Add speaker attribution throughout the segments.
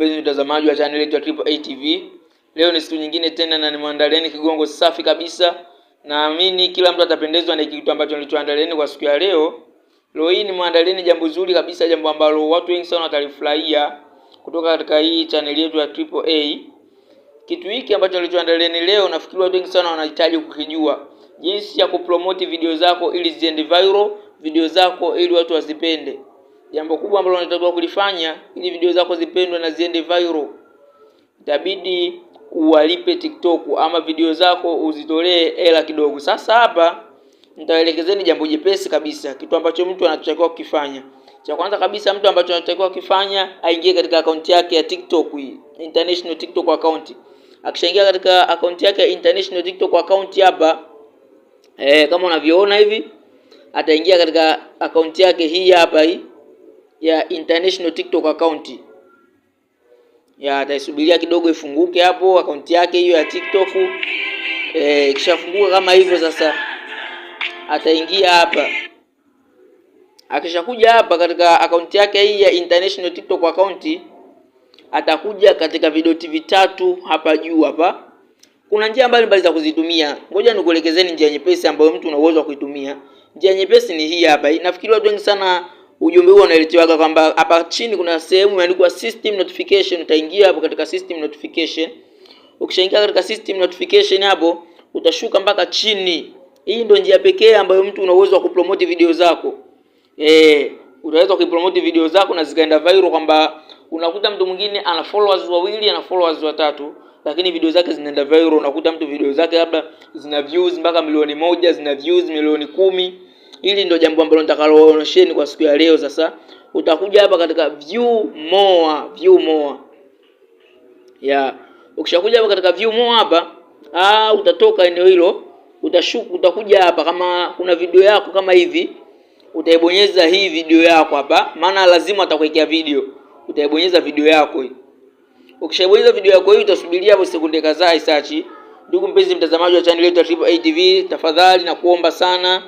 Speaker 1: Mpenzi mtazamaji wa channel yetu ya Triple A TV. Leo ni siku nyingine tena na nimeandalieni kigongo safi kabisa. Naamini kila mtu atapendezwa na kitu ambacho nilichoandalieni kwa siku ya leo. Leo hii nimeandalieni jambo zuri kabisa, jambo ambalo watu wengi sana watalifurahia kutoka katika hii channel yetu ya Triple A. Kitu hiki ambacho nilichoandalieni leo, nafikiri watu wengi sana wanahitaji kukijua, jinsi ya kupromote video zako ili ziende viral, video zako ili watu wazipende. Jambo kubwa ambalo unatakiwa kulifanya ili video zako zipendwe na ziende viral, itabidi uwalipe TikTok ama video zako uzitolee hela kidogo. Sasa hapa nitaelekezeni jambo jepesi kabisa, kitu ambacho mtu anachotakiwa kukifanya. Cha kwanza kabisa, mtu ambacho anatakiwa kukifanya, aingie katika akaunti yake ya TikTok hii, international TikTok account. Akishaingia katika akaunti yake ya international TikTok account hapa, kama unavyoona hivi, ataingia katika akaunti yake hii hapa hii ya international TikTok account. Ya ataisubiria kidogo ifunguke hapo akaunti yake hiyo ya TikTok. Ikishafunguka kama hivyo sasa ataingia hapa. Akishakuja hapa katika akaunti yake hii ya international TikTok account, atakuja katika vidoti vitatu hapa juu hapa. Kuna njia mbalimbali za kuzitumia. Ngoja nikuelekezeni njia nyepesi ambayo mtu una uwezo wa kuitumia. Njia nyepesi ni hii hapa. Nafikiri watu wengi sana ujumbe huo unaletewaga kwamba hapa chini kuna sehemu imeandikwa system notification. Utaingia hapo katika system notification. Ukishaingia katika system notification hapo, utashuka mpaka chini. Hii ndio njia pekee ambayo mtu una uwezo wa kupromote video zako. Utaweza kupromote video zako na zikaenda viral, kwamba unakuta mtu mwingine ana followers wawili, ana followers watatu, lakini video zake zinaenda viral. Unakuta mtu video zake labda zina views mpaka 1,000,000, zina views 10,000,000. Hili ndio jambo ambalo nitakaloonyesheni kwa siku ya leo. Sasa utakuja hapa katika view more, view more. Ya, ukishakuja hapa katika view more hapa, utatoka eneo hilo, utashuka, utakuja hapa kama kuna video yako kama hivi, utaibonyeza hii video yako hapa, maana lazima atakuwekea video. Utaibonyeza video yako hii. Ukishabonyeza video yako hii, utasubiria hapo sekunde kadhaa isearch. Ndugu mpenzi mtazamaji wa channel yetu ya Triple A TV, tafadhali nakuomba sana,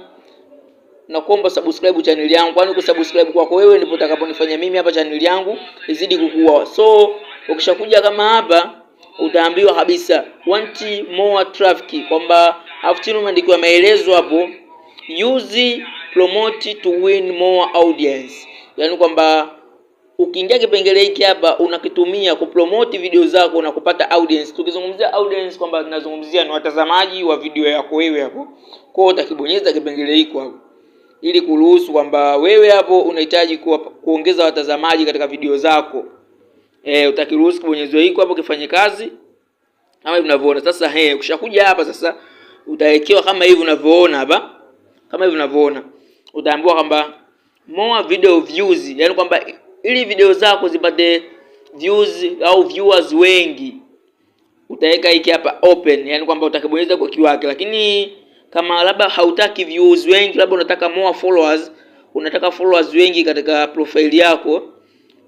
Speaker 1: nakuomba subscribe channel yangu, kwani kusubscribe kwako wewe ndipo utakaponifanya mimi hapa channel yangu izidi kukua. So ukishakuja kama hapa, utaambiwa kabisa want more traffic, kwamba afu chini umeandikiwa maelezo hapo, use promote to win more audience, yaani kwamba ukiingia kipengele hiki hapa unakitumia kupromote video zako na kupata audience. Tukizungumzia audience, kwamba tunazungumzia ni watazamaji wa video yako wewe hapo. Kwa hiyo utakibonyeza kipengele hiko hapo ili kuruhusu kwamba wewe hapo unahitaji kuongeza watazamaji katika video zako. Utakiruhusu kibonyezo hiko hapo kifanye kazi kama hivi unavyoona. Sasa ukishakuja hapa sasa utawekewa kama hivi unavyoona hapa. Kama hivi unavyoona. Utaambiwa kwamba more video views, yani kwamba ili video zako zipate views au viewers wengi, utaweka hiki hapa open, yani kwamba utakibonyeza kwa kiwake. Lakini kama labda hautaki views wengi, labda unataka more followers, unataka followers wengi katika profile yako,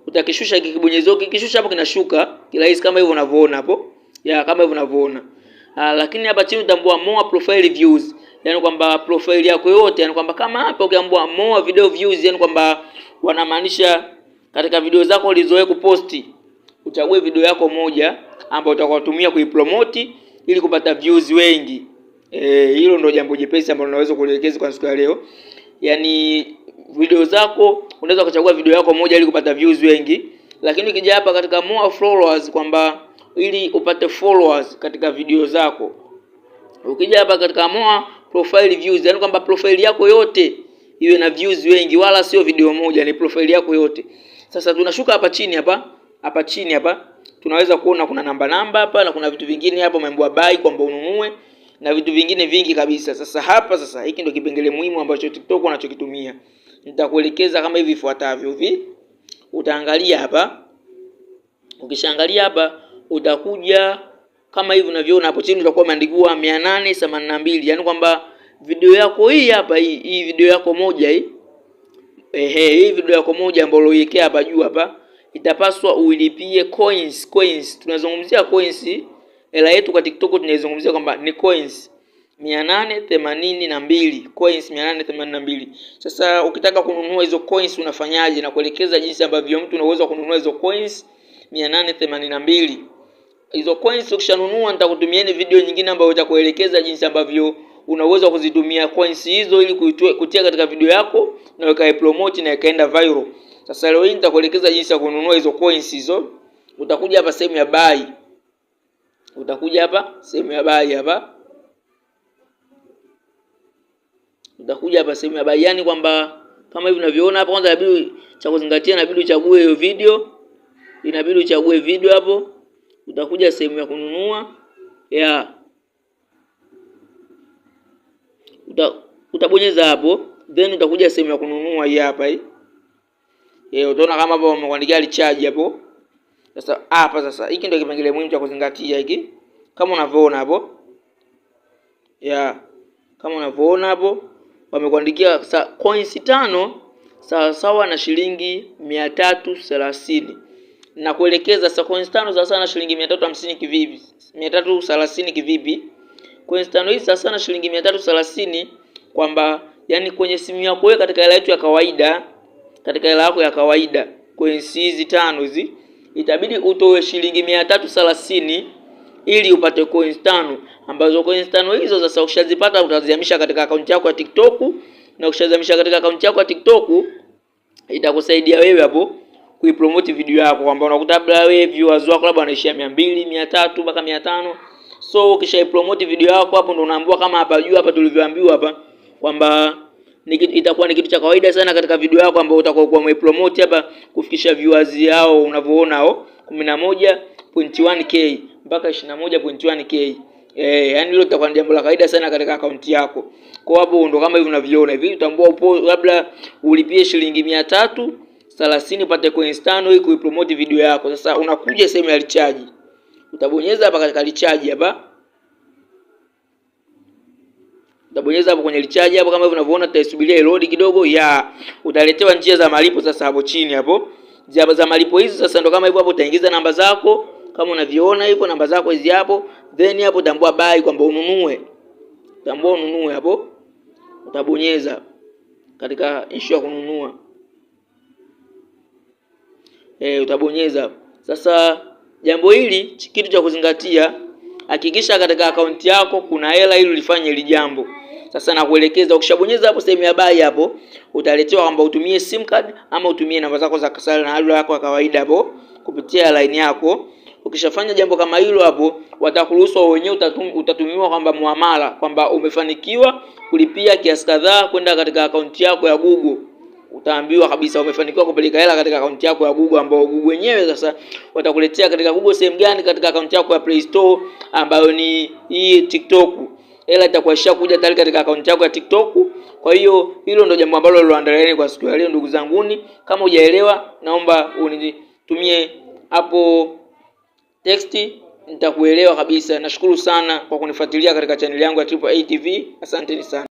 Speaker 1: utakishusha kikibonyezo. Kikishusha hapo kinashuka kirahisi kama hivyo unavyoona hapo, ya kama hivyo unavyoona. Lakini hapa chini utaambiwa more profile views, yani kwamba profile yako yote, yani kwamba kama hapa ukiambiwa more video views, yani kwamba wanamaanisha katika video zako ulizowahi kuposti, uchague video yako moja ambayo utakayotumia kuipromote ili kupata views wengi. Hilo ndio jambo jepesi ambalo naweza kuelekeza kwa siku ya leo. Yaani video zako unaweza kuchagua video yako moja ili kupata views wengi, lakini ukija hapa katika more followers, kwamba ili upate followers katika video zako. Ukija hapa katika more profile views, yani kwamba profile yako yote iwe na views wengi, wala sio video moja, ni profile yako yote. Sasa tunashuka hapa chini hapa, hapa chini hapa tunaweza kuona kuna namba namba hapa na kuna vitu vingine hapa umeambiwa buy, kwamba ununue na vitu vingine vingi kabisa. Sasa hapa sasa hiki ndio kipengele muhimu ambacho TikTok wanachokitumia. Nitakuelekeza kama hivi ifuatavyo hivi. Utaangalia hapa. Ukishaangalia hapa utakuja kama hivi unavyoona hapo chini utakuwa umeandikiwa 882, yani kwamba video yako hii hapa hii, hii video yako moja hii. Ehe, hii video yako moja ambayo uliwekea hapa juu hapa itapaswa uilipie coins, coins. Tunazungumzia coins, hela yetu kwa TikTok tunaizungumzia kwamba ni coins 882, coins 882. Sasa ukitaka kununua hizo coins unafanyaje? Na kuelekeza jinsi ambavyo mtu unaweza kununua hizo coins 882. Hizo coins ukishanunua, nitakutumieni video nyingine ambayo itakuelekeza jinsi ambavyo una uwezo wa kuzitumia coins hizo ili kutia katika video yako na ukaipromote na ikaenda viral. Sasa leo hii nitakuelekeza jinsi ya kununua hizo coins hizo. Utakuja hapa sehemu ya buy, utakuja hapa sehemu ya buy hapa, utakuja hapa sehemu ya buy, yani kwamba kama hivi unavyoona hapa. Kwanza inabidi cha kuzingatia, inabidi uchague hiyo video, inabidi uchague video hapo. Utakuja sehemu ya kununua ya utabonyeza hapo, then utakuja sehemu ya kununua hii hapa hii. Utaona kama hapo wamekuandikia recharge hapo. Sasa hapa sasa hiki ndio kipengele muhimu cha kuzingatia hiki. Kama unavyoona hapo. Ya, kama unavyoona hapo wamekuandikia coins 5 sawa sawa na shilingi 330. Na kuelekeza sasa coins 5 sawa sawa na shilingi 350 kivipi? 330 kivipi? Coins 5 hizi sawa sawa na shilingi 330, kwamba yani kwenye simu yako wewe katika hela yetu ya kawaida, katika hela yako ya kawaida coins hizi 5 hizi itabidi utoe shilingi 330 ili upate coins 5, ambazo coins 5 hizo sasa ukishazipata utazihamisha katika akaunti yako ya TikTok, na ukishazihamisha katika akaunti yako ya TikTok itakusaidia wewe hapo kuipromote video yako, kwamba unakuta labda wewe viewers wako labda wanaishia 200, 300 mpaka 500. So ukishaipromote video yako hapo ndo unaambiwa kama hapa juu hapa tulivyoambiwa hapa kwamba itakuwa ni kitu cha kawaida sana katika video yako ambayo utakuwa umeipromote hapa kufikisha viewers yao unavyoona hao 11.1k mpaka 21.1k. Yani hilo litakuwa ni jambo la kawaida sana katika akaunti yako. Kwa hapo ndo kama hivi unavyoona hivi, utambua upo labda ulipie shilingi 330 upate coins 5 ili kuipromote video yako. Sasa unakuja sehemu ya recharge. Utabonyeza hapa katika recharge hapa. Utabonyeza hapo kwenye recharge hapo kama hivi unavyoona, tutaisubiria iload kidogo ya utaletewa njia za malipo sasa hapo chini hapo. Njia za malipo hizi sasa ndo kama hivyo hapo, utaingiza namba zako kama unavyoona hivyo, namba zako hizi hapo, then hapo utambua buy kwamba ununue. Utambua ununue hapo. Utabonyeza katika issue ya kununua. Utabonyeza. Sasa jambo hili kitu cha kuzingatia, hakikisha katika akaunti yako kuna hela ili ulifanye hili jambo. Sasa nakuelekeza, ukishabonyeza hapo sehemu ya buy hapo utaletewa kwamba utumie sim card ama utumie namba zako za kasala na hali yako ya kawaida hapo kupitia line yako. Ukishafanya jambo kama hilo hapo, watakuruhusu wenyewe, utatumiwa kwamba muamala kwamba umefanikiwa kulipia kiasi kadhaa kwenda katika akaunti yako ya Google. Utaambiwa kabisa umefanikiwa kupeleka hela katika akaunti yako ya Google, ambao Google wenyewe sasa watakuletea katika Google sehemu gani? Katika akaunti yako ya Play Store ambayo ni hii TikTok. Hela itakuwa ishakuja tayari katika akaunti yako ya TikTok. Kwa hiyo hilo ndio jambo ambalo niloandalieni kwa siku ya leo ndugu zanguni. Kama hujaelewa, naomba unitumie hapo text, nitakuelewa kabisa. Nashukuru sana kwa kunifuatilia katika channel yangu ya Triple A TV. Asanteni sana.